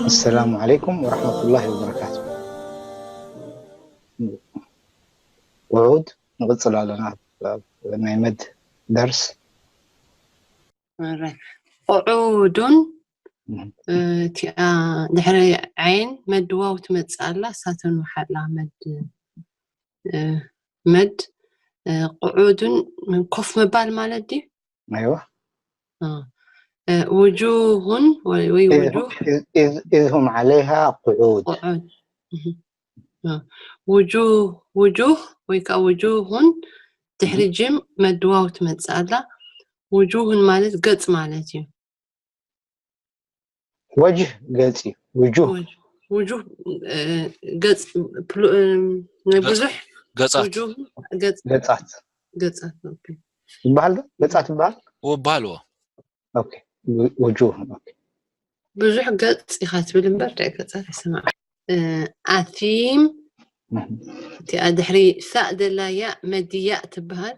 السلام عليكم ورحمة الله وبركاته. ውዑድ ንቕጽል ኣለና። ናይ መድ ደርስ Alright. ቅዑዱን እቲኣ ድሕሪ ዓይን መድዋው ትመፅእ ኣላ። ሳተን ውሓላ መድ መድ ቅዑዱን ኮፍ ምባል ማለት ድዩ? ኣይዋ ውጁሁን ወይ ውጁህ ኢዝሁም ዓለይሃ ቅዑድ ቅዑድ ውጁህ ውጁህ ወይ ከዓ ውጁሁን ድሕሪ ጅም መድዋው ትመፅእ ኣላ። ውጁሁን ማለት ገፅ ማለት እዩ። ወጅህ ገፅ እዩ። ውጁህ ውጁህ ገፅ ናይ ብዙሕ ገፃት ውጁህ ገፅ ገፃት ገፃት ኦኬ። ይበሃል ዶ? ገፃት ይበሃል። ወባሃልዎ ኦኬ። ው- ውጁህ ኦኬ። ብዙሕ ገፅ ኢኻ ትብል እምበር ደቂ ገፃት ይስማዕ። ኣቲም እህ። እቲኣ ድሕሪ ሳእ ዘላ ያእ መድያእ ትበሃል።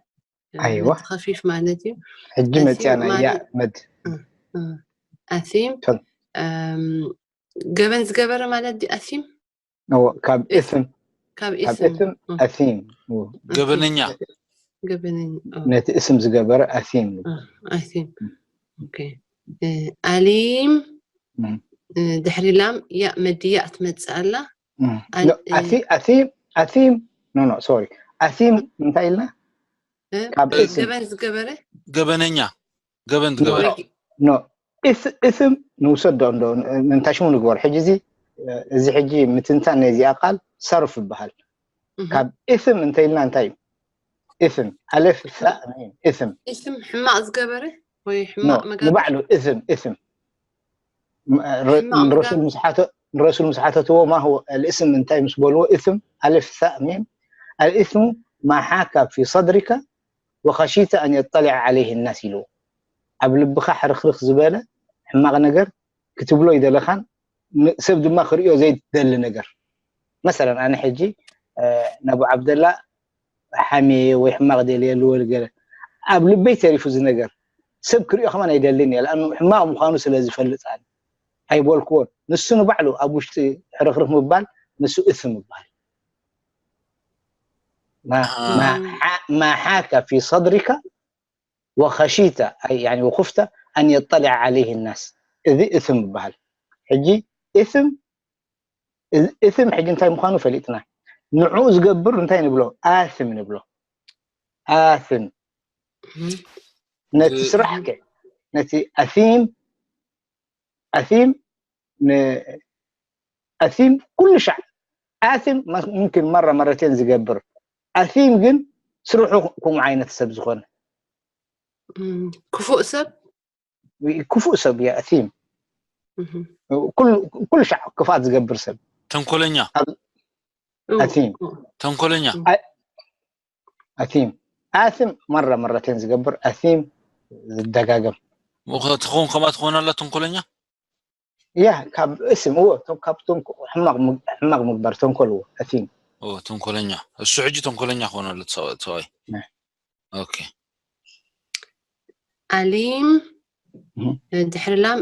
ኣይዋ። ነቲ ከፊፍ ማለት እዩ። ሕጂ ኣቲም መፅያ ናይ ያ ማለት- መድ ኣቲም ቶል። እም፣ ገበን ዝገበረ ማለት ድዩ ኣቲም? እዎ፣ ካብ እትም ካብ ካብ ኢስም እትም እ፣ ኣቲም እዎ። ገበነኛ ገበነኛ ኦ፣ ነቲ እስም ዝገበረ ኣቲም እ፣ ኣቲም ኦኬ። እ፣ ኣሊም እም። እ፣ ድሕሪ ላም ያ መድያእ ትመፅእ ኣላ። እም። ኣል- ኖ፣ ኣቲ- ኣቲም ኣቲም ኖ ኖ ሶሪ ኣቲም እንታይ ኢልና እ፣ ካብ እስም ገበን ዝገበረ ገበነኛ ገበን ዝገበረ ወይ ኖ እስ- እስም ንውሰዶ እንዶ ምንታይ ሽሙ ንግበር ሕጂ እዚ እዚ ሕጂ ምትንታን ናይዚኣ ቃል ሰርፍ ይበሃል። እህ። ካብ እስም እንተኢልና እንታይ እዩ? እስም ኣለፍ ሳእ ሚም እስም እስም ሕማቕ ዝገበረ ወይ ኖ ሕማቕ መጋብር ንባዕሉ እስም እስም ም- ረ- ሕማቕ ንረሱል መጋብር ምስ ሓተ- ንረሱል ምስ ሓተትዎ ማ ሁወ ልእስም እንታይ ምስ በልዎ እስም ኣለፍ ሳእ ሚም ኣልእስሙ ማ ሓካ ፊ ሰድሪካ ወኸሺተ ኣን የጠሊዐ ዓለይህ ናስ ኢልዎ። ኣብ ልብኻ ሕርኽርኽ ዝበለ ሕማቕ ነገር ክትብሎ ይደለኻን ን- ሰብ ድማ ክርእዮ ዘይትደሊ ነገር። መሰለን ኣነ ሕጂ ነቡ ዓብደላ ሓምየ ወይ ሕማቕ ደልየ ልወል ገለ ኣብ ልበይ ተሪፉ እዚ ነገር ሰብ ክሪኦ ከማን ኣይደልን እየ። ለኣኑ ሕማቕ ምዃኑ ስለ ዝፈልጥ ኣነ ኣይበልክዎን። ንሱ ንባዕሉ ኣብ ውሽጢ ሕርኽርኽ ምባል ንሱ እትም ይባሃል። ማ- ማ- ሓ- ማ ሓከ ፊ ሰድሪካ ወኸሺተ ኣይ- ያኒ ወኹፍተ ኣን የጠሊዐ ዓለይህ ናስ እዚ እትም ይባሃል። ሕጂ እትም እዚ- እትም ሕጂ እንታይ ምዃኑ ፈሊጥና ንዕኡ ዝገብር እንታይ ንብሎ? ኣትም ንብሎ። ኣትም ነቲ እህ። ስራሕ ከ ነቲ ኣሲም ኣሲም ን- ኣሲም ኩሉ ሻዕ ኣሲም መ- ሙምኪን መራ መረቴን ዝገብር ኣሲም ግን ስርሑ ከምኡ ዓይነት ሰብ ዝኾነ እም፣ ክፉእ ሰብ ክፉእ ሰብ እያ ኣሲም እህ። ኩሉ ኩሉ ሻዕ ክፍኣት ዝገብር ሰብ ተንኮለኛ እው፣ ኣሲም እው። ተንኮለኛ ኣሲም ኣሲም መራ መረቴን ዝገብር ኣሲም ዝደጋገም ትኸውን ከምኣ ትኾን ኣላ ተንኮለኛ ያ ካብ እስም እዎ ቶም- ካብ ቶም ሕማቕ ም- ሕማቕ ምግባር ተንኮል እዎ ኣሲም ኦ ተንኮለኛ እሱ ሕጂ ተንኮለኛ ክኾን ኣሎ ሰብኣይ ነ። ኦኬ ኣሊም እህ። ድሕሪ ላም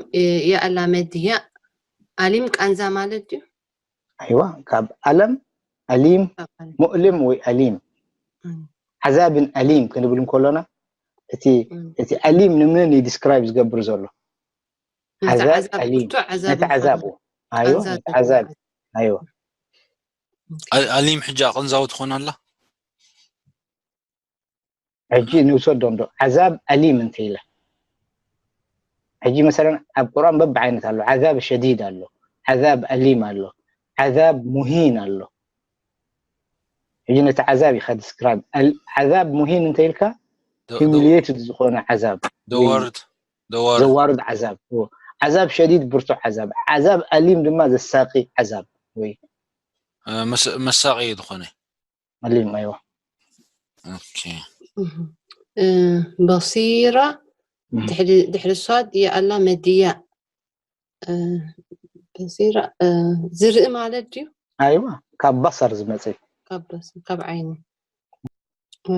የኣላ መድያ ኣሊም ቃንዛ ማለት ድዩ? ኣይዋ ካብ ኣለም ኣሊም ካብ ኣሊም። ሙእልም ወይ ኣሊም እም፣ ዓዛብን ኣሊም ክንብል እንከሎና እቲ እም። እቲ ኣሊም ንምንን እዩ ዲስክራይብ ዝገብር ዘሎ ነቲ ዓዛብ ዓዛብ ኣሊም ብርቱዕ ዓዛብ ነቲ ምዃኑ። ዓዛብ እዎ። ኣይዋ ቃንዛ ነቲ ዓዛብ ኣይዋ ኣ- ኣሊም ሕጂ ኣቐንዛዊ ትኾን ኣላ ሕጂ ንውሰዶ እንዶ ዓዛብ ኣሊም እንተ ኢለ ሕጂ መሰለን ኣብ ቁርኣን በቢ ዓይነት ኣሎ ዓዛብ ሸዲድ ኣሎ ዓዛብ ኣሊም ኣሎ ዓዛብ ሙሂን ኣሎ ሕጂ ነቲ ዓዛብ ኢኻ ዲስክራይብ ዓዛብ ሙሂን እንተ ኢልካ ደ- ደ- ሂሚሊየትድ ዝኾነ ዓዛብ the word the word ዘዋርድ ዓዛብ እዎ። ዓዛብ ሸዲድ ብርቱዕ ዓዛብ ዓዛብ ኣሊም ድማ ዘሳቂ ዓዛብ ወይ እ፣ መስ- መሳቂ ዝኾነ ኣሊም ኣይዋ ኦኬ እህ። እ፣ በሲራ እህ። ድሕሪ ድሕሪ ሷድ የኣላ መድያ እ፣ በሲራ እ፣ ዝርኢ ማለት ድዩ? ኣይዋ ካብ ባሳር ዝመፅእ ካብ በስ- ካብ ዓይኒ እ፣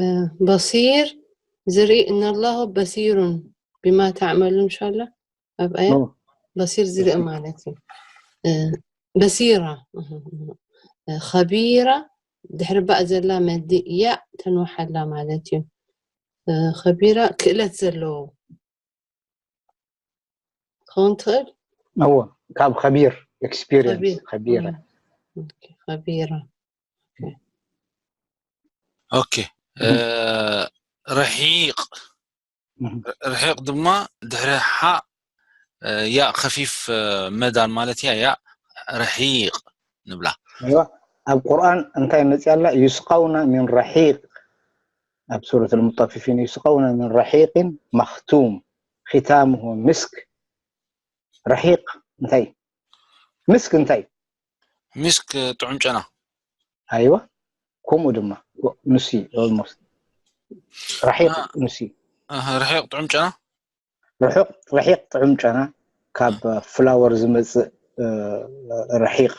በሲር ዝርኢ፣ እነላሁ በሲሩን ቢማ ተዕመሉን። ሻላ ኣብ ኣያ ኖ በሲር ዝርኢ በሲር ማለት እዩ። እ፣ በሲራ እህ፣ እ፣ ኸቢራ ድሕሪ ባእ ዘላ መዲ ያእ ተንውሓላ ማለት እዩ። እ፣ ኸቢራ ክእለት ዘለዎ ክኸውን ትኽእል። እዎ ካብ ከቢር ኤክስፒሪየንስ ኸቢር ከቢረ እህ፣ ኦኬ፣ ኸቢራ። ኦኬ። ኦኬ። እ፣ ርሒቕ ርሒቕ ድማ ድሕሪ ሓ እ፣ ያእ ከፊፍ እ፣ መዳን ማለት እያ። ያእ ርሒቕ ንብላ። ኣይዋ ኣብ ቁርኣን እንታይ መፅያ ኣላ? ዩስቀውና ሚን ረሒቅ ኣብ ሱረት ልሙጠፊፊን ዩስቀውና ሚን ረሒቅን መክቱም ኺታምሁ ምስክ። ረሒቅ እንታይ? ምስክ እንታይ? ሚስክ ጥዑም ጨና። ኣይዋ ከምኡ ድማ ንሱ ኦልሞስት ረሒቅ አ- ንሱ ኣህ፣ ርሒቕ ጥዑም ጨና። ርሑቅ ረሒቅ ጥዑም ጨና ካብ ፍላወር ዝመፅእ እ፣ ረሒቅ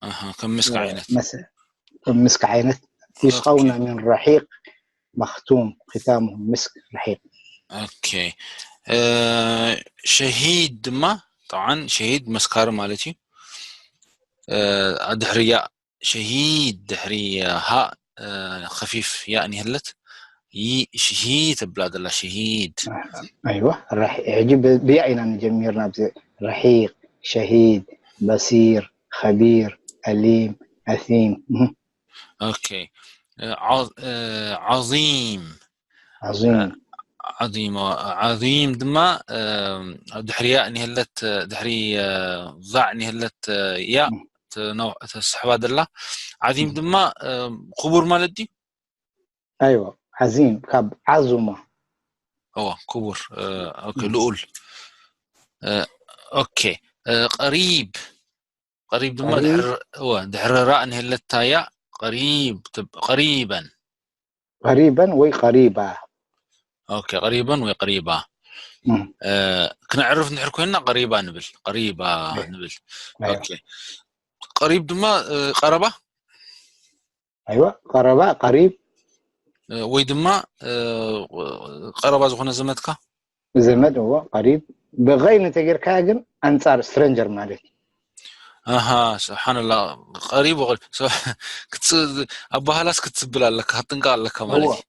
ኣህ፣ ከም ምስክ ዓይነት። መስ ምስክ ዓይነት ኦኬ። ዩስቀውና ሚን ረሒቅ መክቱም ኺታምሁ ምስክ ረሒቅ ኦኬ። እ፣ ሸሂድ ድማ ጠብዓን ሸሂድ መስካሪ ማለት እዩ። እ፣ ድሕሪ ያእ ሸሂድ ድሕሪ ሃእ እ፣ ከፊፍ ያእ ኒህለት ይ ሽሂ ተብላ ዘላ ሸሂድ። ኣይዋ ራሒ- ሕጂ ብ- ብያ ኢና ንጀሚር ናብዚ ረሒቅ ሸሂድ በሲር ከቢር ኣሊም ኣሲም እህ፣ ኦኬ። እ፣ ዓ- እ፣ ዓዚም ዓዚም ዓዚም ዓዚም ድማ እ፣ ኣብ ድሕሪያ ኒህለት ድሕሪ እ፣ ዛዕ ኒህለት እ፣ ያ እህ፣ ተነው- ተስሕባ ዘላ ዓዚም እህ። ድማ እ፣ ክቡር ማለት ድዩ? ኣይዋ ዓዚም ካብ ዓዙማ እዎ ክቡር እ፣ ኦኬ እህ፣ ልኡል እ፣ ኦኬ እ፣ ቀሪብ ቀሪብ ድማ ቀሪብ ድሕሪ እወ ድሕሪ ራእ ንህለታ ያ ቀሪብ ትብ- ቀሪበን ቀሪበን ወይ ቀሪባ ኦኬ ቀሪበን ወይ ቀሪባ እህ፣ እ፣ ክነዕርፍ እንድሕር ኮይንና ቀሪባ ንብል ቀሪባ ኣይ- ንብል ኣይዋ ኦኬ ቀሪብ ድማ እ፣ ቀረባ ኣይዋ ቀረባ ቀሪብ እ፣ ወይ ድማ እ፣ ቀረባ ዝኾነ ዘመድካ ዘመድ እዎ ቀሪብ ብቀይን እንተጌርካያ ግን ኣንፃር ስትረንጀር ማለት እዩ ኣሃ ስብሓንላ ቀሪብ ወቀሪብ። ሶ- ክትጽ- ኣባህላስ ክትጽብል ኣለካ ክትጥንቀቕ ኣለካ ማለት እዎ እዩ።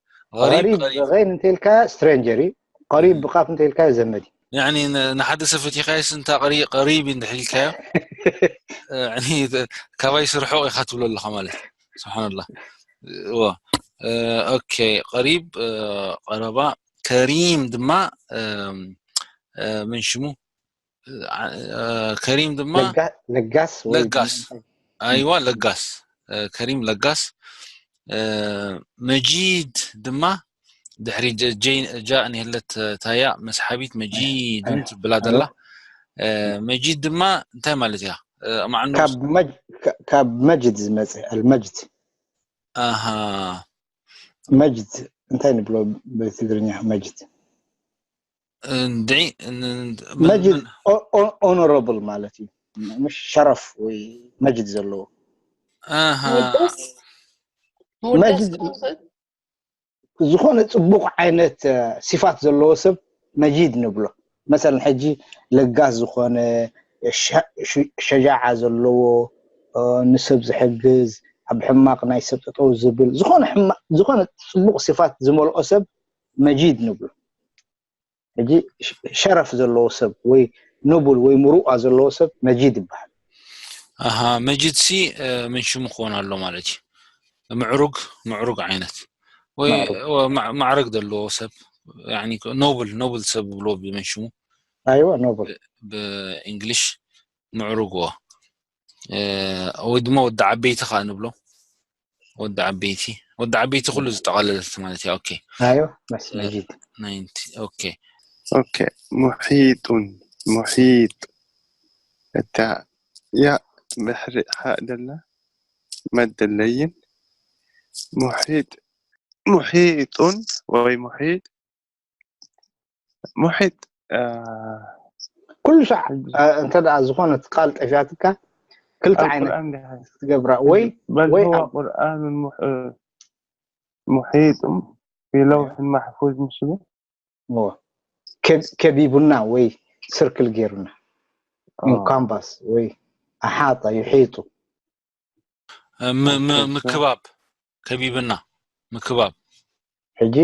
ቀሪብ ቀሪብ ቀሪብ ብቀይን እንተልካያ ስትረንጀር እዩ ቀሪብ እም። ብቃፍ እንተልካያ ዘመድ እዩ ያኒ ን- ንሓደ ሰብ ፈቲኻዮስ እንታ ቀሪ- ቀሪብ እንድሕር ኢልካዮ እ፣ ያኒ ተ- ካባይ ስርሖቕ ኢኻ ትብሎ ኣለኻ ማለት እዩ። ስብሓንላ እዎ እ፣ ኦኬ ቀሪብ እ፣ ቀረባ ከሪም ድማ እም፣ እ፣ ምን ሽሙ እ፣ ዓ- እ፣ ከሪም ድማ ለጋ- ለጋስ ወይ ድማ ለጋስ እንታይ እም፣ ኣይዋ ለጋስ እ፣ ከሪም ለጋስ እ፣ መጂድ ድማ ድሕሪ ጀ- ጀይ- ጃእ ንህለት ታያ መስሓቢት ኣይ- መጂድን ኣይ- ትብላ ኣይ- ዘላ እ፣ እም። መጂድ ድማ እንታይ ማለት እያ? እ፣ ማዕኑ ካብ መጅ- ካ- ካብ መጅድ ዝመፀ ኣልመጅድ ኣሃ መጅድ እንታይ ንብሎ ብትግርኛ መጅድ እንድዒ ን- ምን- መጅድ ምን- ኦኖረብል ማለት እዩ ምሽ ሸረፍ ወይ መጅድ ዘለዎ ኣሃ ምውዳስ ምውዳስ መጅድ ክኸውን ይኽእል። ዝኾነ ፅቡቅ ዓይነት እ፣ ሲፋት ዘለዎ ሰብ መጂድ ንብሎ መሰለን ሕጂ ለጋስ ዝኾነ ሸ- ሸ- ሸጃዓ ዘለዎ እ፣ ንሰብ ዝሕግዝ ኣብ ሕማቅ ናይ ሰብ ጠጠው ዝብል ዝኾነ ሕማ- ዝኾነ ፅቡቅ ሲፋት ዝመልኦ ሰብ መጂድ ንብሎ ሕጂ ሸ- ሸረፍ ዘለዎ ሰብ ወይ ኖብል ወይ ምሩኣ ዘለዎ ሰብ መጂድ ይበሃል ኣሃ መጂድ ሲ እ፣ ምን ሽሙ ክኾን ኣሎ ማለት እዩ። ምዕሩግ ምዕሩግ ዓይነት ወይ ማዕሩግ እ፣ ማ- ማዕረግ ዘለዎ ሰብ ያኒ ኖብል ኖብል ሰብ ብሎ ብመን ሽሙ ኣይዋ ኖብል ብእንግሊሽ ምዕሩግ ዎ እ፣ ወይ ድማ ወዲ ዓበይቲ ከዓ ንብሎ ወዲ ዓበይቲ ወዲ ዓበይቲ ኩሉ ዝጠቓለለት ማለት እዩ። ኦኬ ኣይዋ መስ እ፣ መጂድ ናይንቲ ኦኬ ኦኬ ሙሒጡን ሙሒጥ እታ ያ ብሕሪ ሓእ ደላ መደለይን ሙሒጥ ሙሒጡን ወይ ሙሒጥ ሙሒጥ እ፣ ኩሉ ሳዕ ሕጂ እ፣ እንተ ደኣ ዝኾነት ቃል ጠፊያትካ ክልተ ዓይነት ኣልቁርኣን ዲኻ ክትገብራ ወይ በል ወይ هو ኣብ قرآن مح- محيط في لوح محفوظ مش بي؟ እዎ። ከብ- ከቢቡና ወይ ስርክል ገይሩና፣ ኢንካምባስ ወይ ኣሓጠ ይሒጡ። ም- ም- ምክባብ ከቢብና ምክባብ ሕጂ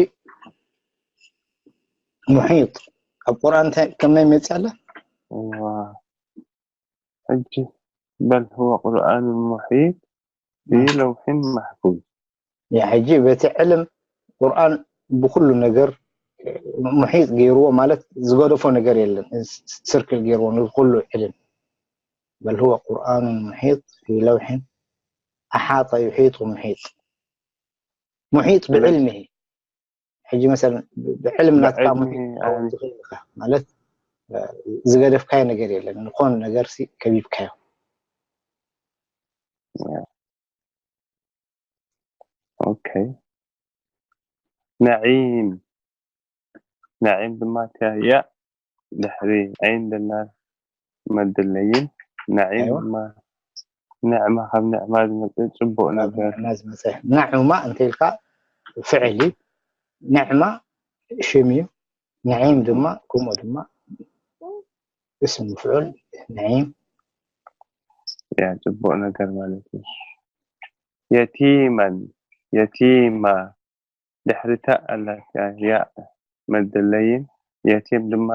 ሙሒጥ ኣብ ቁርኣን እንታይ ከመይ መፅእ ኣላ? ሕጂ በል هو قرآن محيط في لوح محفوظ ያ ሕጂ በቲ ዕልም ቁርኣን ብኩሉ ነገር ሙሒጥ ገይርዎ ማለት ዝገደፎ ነገር የለን። ስርክል ገይርዎ ንኩሉ ዕልም በል هو قرآن محيط في لوح أحاط يحيط محيط محيط بعلمه ሕጂ መሰለን ብዕልም ናትካ ብዕልሚ ሙሒጥ ክትከውን ትኽእል ኢኻ ማለት ዝገደፍካዮ ነገር የለን ዝኾነ ነገር ሲ ከቢብካዮ ኦኬ ነዒም ነዒም ድማ እቲያ ያ ድሕሪ ዒን ደላ መድለይን ነዒም ኣይዋ። ድማ ንዕማ ካብ ንዕማ ዝመፅእ ፅቡቅ ካብ ነገር ንዕማ ዝመፀ ንዕማ እንተ ኢልካ ፍዕል እዩ ንዕማ ሽም እዩ ነዒም ድማ ከምኡ ድማ እስም ፍዑል ነዒም ያ ፅቡቅ ነገር ማለት እዩ የቲመን የቲማ ድሕሪታ ኣላትያ ያ መድለይን የቲም ድማ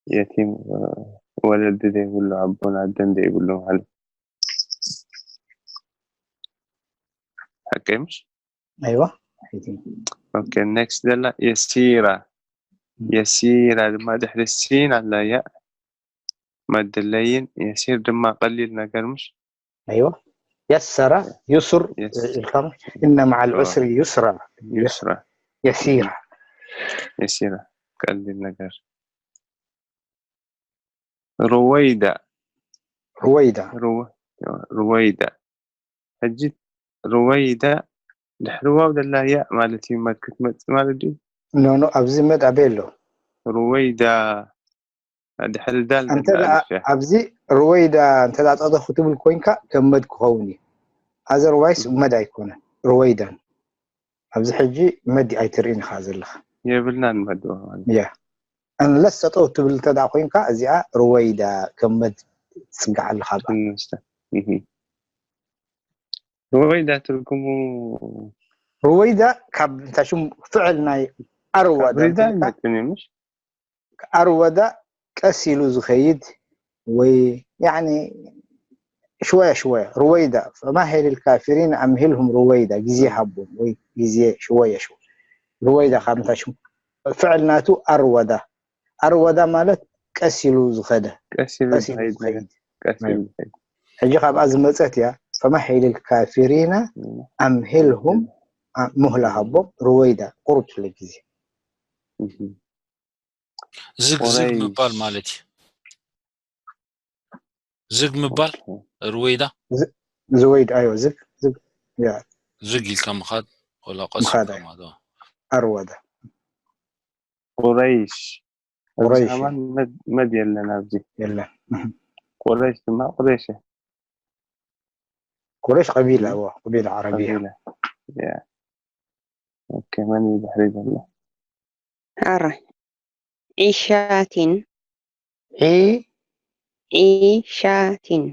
የቲም ወለዲ ዘይብሉ ኣቦን ኣደን ዘይብሉ ማለት ሓቀይ ምሽ ኣይዋ ኦኬ ኔክስት ዘላ የሲራ የሲራ ድማ ድሕሪ ሲን ኣላያ መድለይን የሲር ድማ ቀሊል ነገር ምሽ ኣይዋ የሰራ ዩሱር የስ- ኢልካ إن مع العسر يسرا ዩስራ የሲራ የሲራ ቀሊል ነገር ሩወይዳ ሩወይዳ ሩወ- ሩወይዳ ሕጂ ሩወይዳ ድሕሪ ዋው ደላ ያ ማለት እዩ መድ ክትመፅእ ማለት ድዩ ኖኖ ኣብዚ መድ ኣበይ ኣሎ ሩወይዳ ድሕሪ ዳል እንተ ደላ ደኣ ኣልፍ እያ ኣብዚ ሩወይዳ እንተ ደኣ ጠጠው ክትብል ኮይንካ ከም መድ ክኸውን እዩ ኣዘርዋይስ መድ ኣይኮነን ሩወይዳን ኣብዚ ሕጂ መድ ኣይትርእን ኢኻ ዘለኻ የብልናን መድዋ ማለት ያ እንለስ ጠጠው ትብል እንተ ደኣ ኮይንካ እዚኣ ሩወይዳ ከም መድ ትፅጋዕ ኣለኻ ብኣ እንስተ እህ። ሩወይዳ ትርጉሙ ሩወይዳ ካብ እንታይ ሽም ፍዕል ናይ ኣርወደ ካብ ሪዳ እንተ ኢልካ ይመፅን እዩ ምሽ ኣርወደ ቀስ ኢሉ ዝኸይድ ወይ ያኒ ሽወያ ሽወያ ሩወይዳ ፈማሄል الكافرين أمهلهم رويدا ግዜ ሃቦም ወይ ግዜ ሽወያ ሽወያ ሩወይዳ ካብ እንታይ ሽም ፍዕል ናቱ ኣርወዳ ኣርወዳ ማለት ቀስ ኢሉ ዝኸደ ቀስ ኢሉ ቀስ ኢሉ ዝኸይድ ነገር ዝኸይድ ቀስ ኢሉ እዩ። ዝኸይድ ሕጂ ካብኣ ዝመፀት እያ ፈማሄል الكافرين أمهلهم ሙህላ ሃቦም ሩወይዳ ቁሩብ ስለ ግዜ እህ። ዝግ ዝግ ቁረይሽ። ምባል ማለት እዩ ዝግ ምባል ሩወይዳ ዝወይድ ኣዮ ዝግ ዝግ ያ ዝግ ኢልካ ምኻድ ወላ ቀስ ምኻድ ኢልካ ኣዮ። ማለት ነው። ኣርወደ ቁረይሽ ኣብዚ ቁረይሽ ከማን መድ- መድ የለን ኣብዚ የለን ቁረይሽ ድማ ቁረይሽ እያ። ቁረይሽ ቀቢላ እዎ ቀቢላ ዓረብያ ቀቢላ ያ ኦኬ መን እዩ ድሕሪ ዘሎ حرة عيشاتين ዒ عيشاتين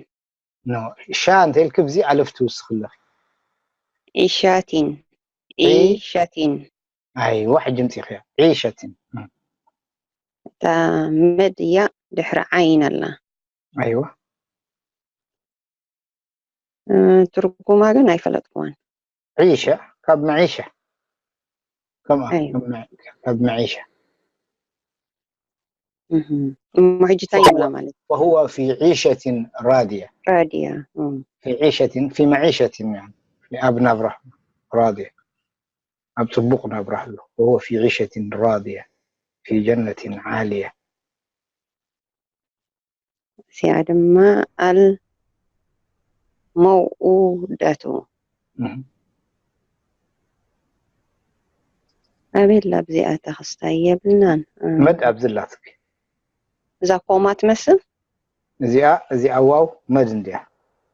ኖ ሻ እንተ ኢልክ ብዚ ኣለፍ ትውስኽ ኣለኺ عيشاتين ዒ- عيشاتين ኣይዋ ሕጂ ምፂኽያ ዒሸትን እታ መድ እያ ድሕሪ ዓይን ኣላ ኣይዋ እ፣ ትርጉማ ግን ኣይፈለጥኩዋን ዒሸ ካብ መዒሸ ከምኣ ኣይ። ካብ መ- ካብ መዒሸ እህ። እሞ ሕጂ እንታይ ይብላ ማለት وهو في عيشة راضية ራድያ እም። في عيشة في معيشة يعني في ኣብ ናብራ راضية ኣብ ፅቡቅ ናብራ ኣሎ وهو في عيشة راضية في جنة عالية እዚኣ ድማ ኣል መውኡደቱ እህ። ኣበላ ኣብዚኣ ተኸስታይ የብልናን እ፣ መድ ኣብዚ ኣላትክ እዛ ኮማ ትመስል እዚኣ እዚኣ ዋው መድ እንድያ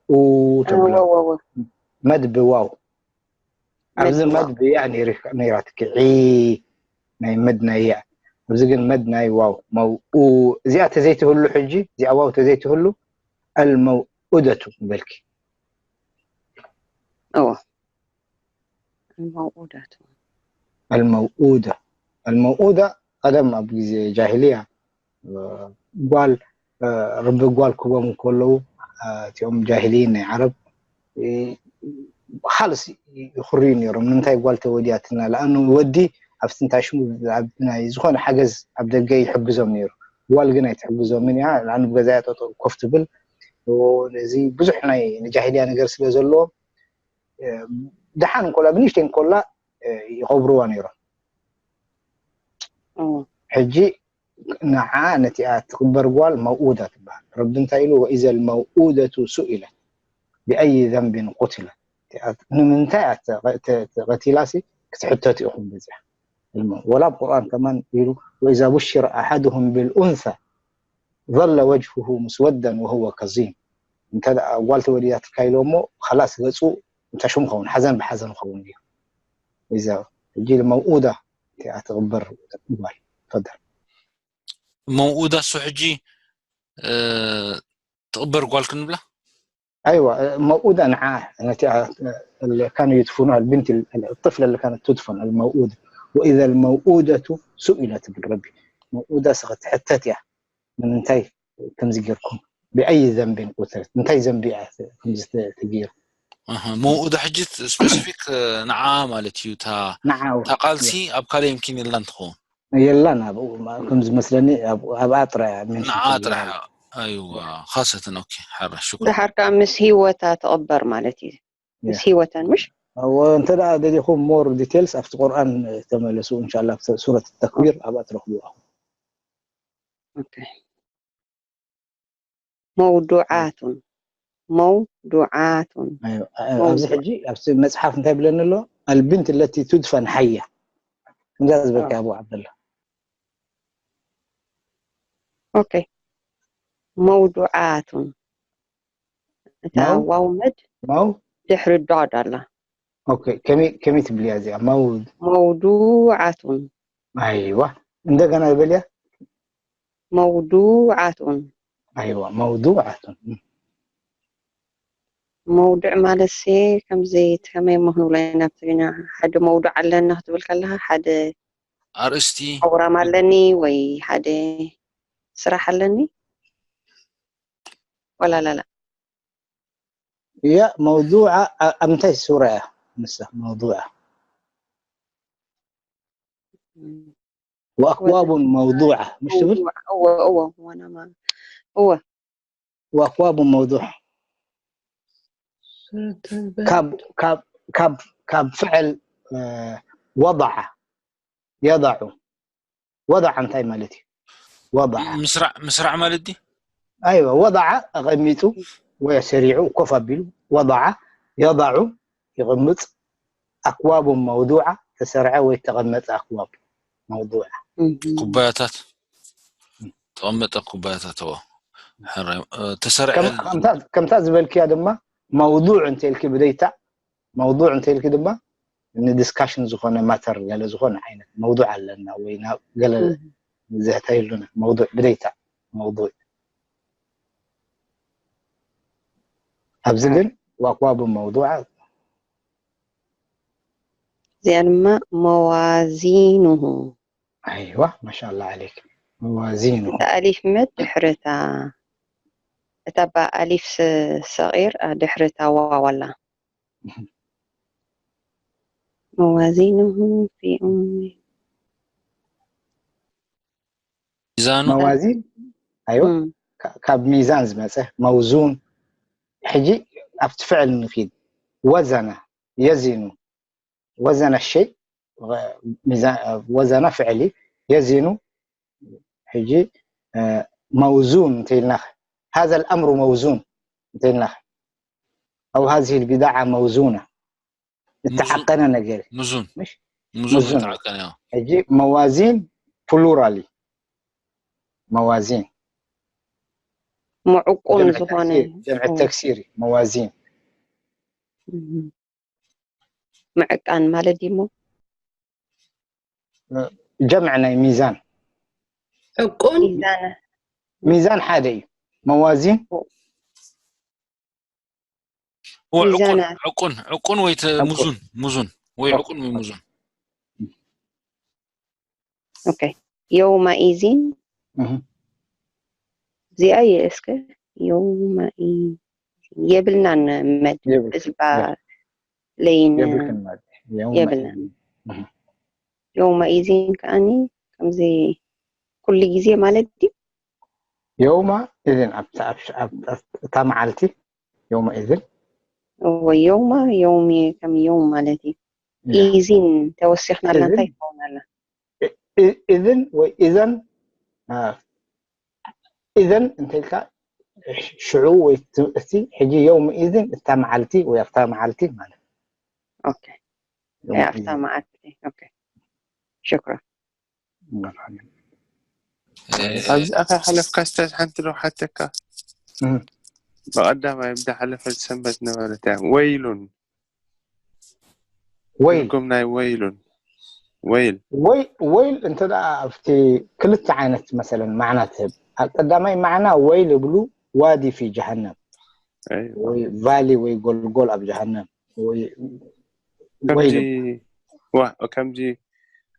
ኡ ተብሎ ወወወ መድ ብዋው ኣብዚ መድ ብያ ነይራትኪ ዒ ናይ መድ ናይ ያ። ኣብዚ ግን መድ ናይ ዋው መውኡ እዚኣ ተዘይትህሉ ሕጂ እዚኣ ዋው ተዘይትህሉ الموؤودة ንበልኪ እዎ الموؤودة الموؤودة الموؤودة ቀደም ኣብ ግዜ ጃሂልያ ጓል ርቢ ጓል ክቦም ከለዉ እቲኦም ጃሂልይን ናይ ዓረብ ካልስ ይኽርዩ ነይሮም ንምንታይ ጓል ተወዲያትና ለኣኑ ወዲ ኣብቲ እንታይ ሽሙ ናይ ዝኾነ ሓገዝ ኣብ ደገ ይሕግዞም ነይሩ ጓል ግን ኣይትሕግዞምን እያ ለኣኑ ብገዛያ ጠጠው ኮፍ ትብል እዚ ብዙሕ ናይ ንጃሂልያ ነገር ስለ ዘለዎ ደሓን እንኮላ ብንሽተይ እንኮላ ይቐብርዋ ነይሮም ሕጂ ንዓ ነቲኣ ትቕበር ጓል መውኡዳ ትበሃል ረቢ እንታይ ኢሉ ወኢዘ ልመውኡደቱ ሱኢለት ብኣይ ዘንቢን ቁትለት ንምንታይ ተቐቲላሲ ክትሕተቱ ኢኹም በዚኣ ወላ ኣብ ቁርኣን ከማን ኢሉ ወኢዛ ቡሽረ ኣሓድሁም ብልኡንሳ ظل وجهه مسودا وهو كظيم እንተ ጓል ተወዲዳትካ ኢሎ እሞ ከላስ ገፁ እንተሽም ኸውን ሓዘን ብሓዘን ኸውን እዩ እዛ ሕጂ መውኡዳ እቲኣ ትቕበር ጓል ፈደል መውኡዳ እሱ ሕጂ ትቕበር ጓል ክንብላ ኣይዋ መውኡዳ ንዓ ነቲኣ كانوا يدفنوها البنت الطفلة اللي كانت تدفن الموؤودة وإذا الموؤودة سئلت بالرب መውኡዳ ስኸ ትሕተት እያ ንምንታይ ከምዚ ጌርኩም ብኣይ ዘንቢን ቁትለት እንታይ ዘንቢ እያ ከምዚ ተገይሩ መውኡዳ ሕጂ ስፔሲፊክ ንዓ ማለት እዩ እታ ቃልሲ ኣብ ካልእ የምኪን የላን ትኸውን የላን ኣብኡ ከምዚ መስለኒ ኣብኣ ጥራይ ንዓ ጥራሕ ኣይዋ ካሰትን ኦኬ ሓራ ሽኩር ድሓር ከዓ ምስ ህይወታ ትቕበር ማለት እዩ ምስ ህይወተን ምሽ እንተ ደኣ ደሊኹም more details ኣብቲ ቁርኣን ተመለሱ እንሻላ ሱረት ተክቢር ኣብኣ ትረኽቡ መውዱዓቱን መውዱዓቱን ኣብዚ ሕጂ ኣብቲ መፅሓፍ እንታይ ብለኒ ኣሎ ኣልብንት ለቲ ቱድፈን ሓያ እንዳ ዝበልካ ኣቡ ዓብደላ ኦኬ መውዱዓቱን እታ ዋው መድ ማው ድሕሪ ዶድ ኣላ ኦኬ ከመይ ከመይ ትብልያ እዚኣ ማው መውዱዓቱን ኣይዋ እንደገና ይበልያ መውዱዓቱን ኣይዋ መውዱዓቱን መውዱዕ ማለት ሲ ከምዚ ከመይ እሞ ክንብሎ ኢና ብትግርኛ ሓደ መውዱዕ ኣለና ክትብል ከለካ ሓደ ኣርእስቲ ፕሮግራም ኣለኒ ወይ ሓደ ስራሕ ኣለኒ ወላ ላላ እያ መውዱዓ ኣብ ምንታይ ሱራ እያ ንሳ መውዱዓ ወኣክዋቡን መውዱዓ ምሽ ትብል እወ እወ እወ ወናማ እወ وأكواب موضوعة ካብ ካብ ካብ ካብ ፍዕል ወضع يضع ወضع እንታይ ማለት እዩ ወضع ምስራዕ ምስራዕ ማለት ድዩ ኣይወ ወضع ኣቐሚጡ ወይ ሰሪዑ ኮፍ ኣቢሉ ወضع يضع ይቕምጥ ኣክዋቡ መውዱዓ ተሰርዐ ወይ ተቐመጠ ኣክዋብ መውዱዓ ኩባያታት ተቐመጠ ኩባያታት ዎ ተሰርዐ ከምታ ዝበልክያ ድማ መውዱዕ እንተልኪ ብደይታ መውዱዕ እንተልኪ ድማ ንዲስካሽን ዝኾነ ማተር ገለ ዝኾነ ዓይነት መውዱዕ ኣለና ወይ ናብ ገለ ዘህተይሉና መውዱዕ ብደይታ መውዱዕ ኣብዚ ግን ዋኳቡ መውዱዓ እዚኣ ድማ መዋዚኑሁ ኣይዋ ማሻላ ዓሌክ መዋዚኑ እታ ኣሊፍ መድ ድሕሪ እታ እታ ብኣሊፍ ሰቂር ድሕሪ እታ ዋው ኣላ መዋዚኑሁ ፊ ኡሚ ሚዛኑ መዋዚን ኣይዋ ካብ ሚዛን ዝመፀ መውዙን ሕጂ ኣብቲ ፍዕል ንኪድ ወዘነ የዚኑ ወዘነ ሸይ ወዘነ ፍዕሊ የዚኑ ሕጂ መውዙን እንተኢልና هذا الأمر موزون እንተኢልና أو هذه البضاعة موزونة እተዓቀነ ነገር ሙዙን مش ሙዙን እተዓቀነ ሕጂ መዋዚን ፕሉራል መዋዚን ምዕቁን ዝኾነ ጀምዕ ተክሲር መዋዚን ምዕቃን ማለት ድዩ እሞ? ጀምዕ ናይ ሚዛን ዕቁን ሚዛነ ሚዛን ሓደ እዩ። መዋዚን ዕቁን ሚዛን ዕቁን ዕቁን ወይ ተ- ሙዙን ሙዙን ወይ ዕቁን ወይ ሙዙን ኦኬ። የውመ ኢዚን እህ፣ እዚኣ እየ እስከ የውመ ኢዚን የብልናን መድ የብል- እዝባ ለይን የብልክን ማለት እዩ። የውመ የብልናን። ኢዚን። እህ። የውመ ኢዚን ከኣኒ ከምዚ ኩሉ ግዜ ማለት ድዩ? የውማ ኢዝን ኣብታ ኣብ- ኣብ- ኣብ- እታ መዓልቲ የውማ ኢዝን እወ የውማ የውሚ ከም የውም ማለት እዩ። እያ። ኢዚን ተወሲኽናላ ኢዝን እንታይ ይኸውን ኣላ? ኢ- ኢዝን ወይ ኢዘን አ፣ ኢዘን እንተ ኢልካ ሽዑ ወይ እቲ ሕጂ የውም ኢዝን እታ መዓልቲ ወይ ኣብታ መዓልቲ ማለት ኦኬ። ኣብታ መዓልቲ ኦኬ። ሽክራ ኣብዚ ኣኻ ሓለፍካ ስታዝ ሓንቲ ዶ ሓተካ ብቐዳማይ ብዝሓለፈ ሰንበት ነበረት እያ። ወይሉን ወይ ትርጉም ናይ ወይሉን ወይል ወይ ወይል እንተ ደኣ ኣብቲ ክልተ ዓይነት መሰለን ማዕና ትህብ። ኣብ ቀዳማይ ማዕና ወይል ይብሉ ዋዲ ፊ ጀሃነም ኣይ፣ ወይ ቫሊ ወይ ጎልጎል ኣብ ጀሃነም ወይ ወይ ከምዚ ዋ ከምዚ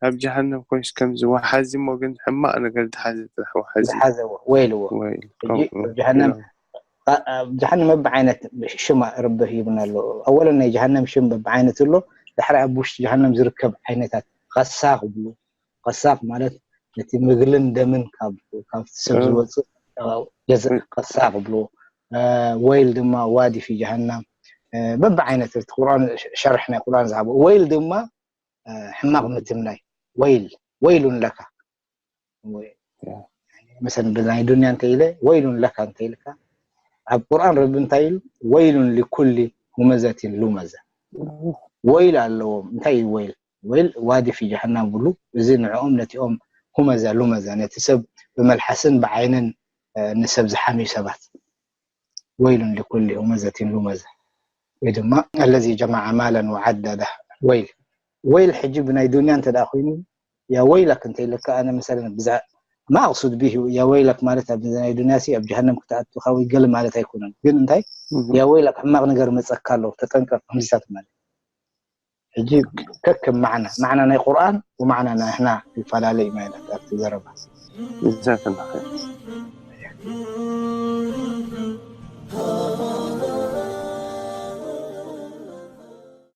ኣብ ጀሃነም ኮይንስ ከምዚ ወሓዚ እሞ ግን ሕማቕ ነገር ዝሓዘ ጥራሕ ወሓዚ ዝሓዘዎ ወይልዎ ወይል ሕጂ ኣብ ጀሃነም ኣብ ጀሃነም በብዓይነት ሽማ ረቢ ሂብና ኣሎ። ኣወለን ናይ ጀሃነም ሽም በብዓይነት ኣሎ። ድሕሪ ኣብ ውሽጢ ጀሃነም ዝርከብ ዓይነታት ቐሳቕ ብሉ። ቐሳቕ ማለት ነቲ ምግልን ደምን ካብ ካብቲ ሰብ እ። ዝወፅእ እ፣ ጀዘእ ቐሳቕ ብሉ። እ፣ ወይል ድማ ዋዲ ፊ ጀሃነም እ፣ በብዓይነት እቲ ቁርኣን ሸርሒ ናይ ቁርኣን ዝሃቦ ወይል ድማ እ፣ ሕማቕ ምትምናይ ወይል ወይሉን ለካ ወይ ያ። መሰለን ብናይ ዱንያ እንተ ኢለ ወይሉን ለካ እንተ ኢልካ ኣብ ቁርኣን ረቢ እንታይ ኢሉ? ወይሉን ሊኩሊ ሁመዘቲን ሉመዘ ወይል ኣለዎም። እንታይ እዩ ወይል? ወይል ዋዲ ፊ ጀሃነም ብሉ። እዚ ንዕኦም ነቲኦም ሁመዘ ሉመዘ ነቲ ሰብ ብመልሓስን ብዓይንን እ፣ ንሰብ ዝሓምዩ ሰባት ወይሉን ሊኩሊ ሁመዘቲን ሉመዘ ወይ ድማ ኣለዚ ጀማዓ ማለን ወዓደዳ ወይል ወይል ሕጂ ብናይ ዱንያ እንተ ደኣ ኮይኑ ያ ወይለክ እንተ ኢለካ ኣነ መሰለን ብዛ ማ ኣቕሱድ ቢሂ ያ ወይለክ ማለት ኣብ ናይ ዱንያ ሲ ኣብ ጀሃነም ክትኣትኻ ወይ ገለ ማለት ኣይኮነን። ግን እንታይ ያ ወይለክ ሕማቕ ነገር መጸካ ኣሎ ተጠንቀቕ ከምዚታት ማለት ሕጂ ከከም ማዕና ማዕና ናይ ቁርኣን ወማዕና ናሕና ይፈላለ እዩ ማለት ኣብቲ ዘረባ እዛተና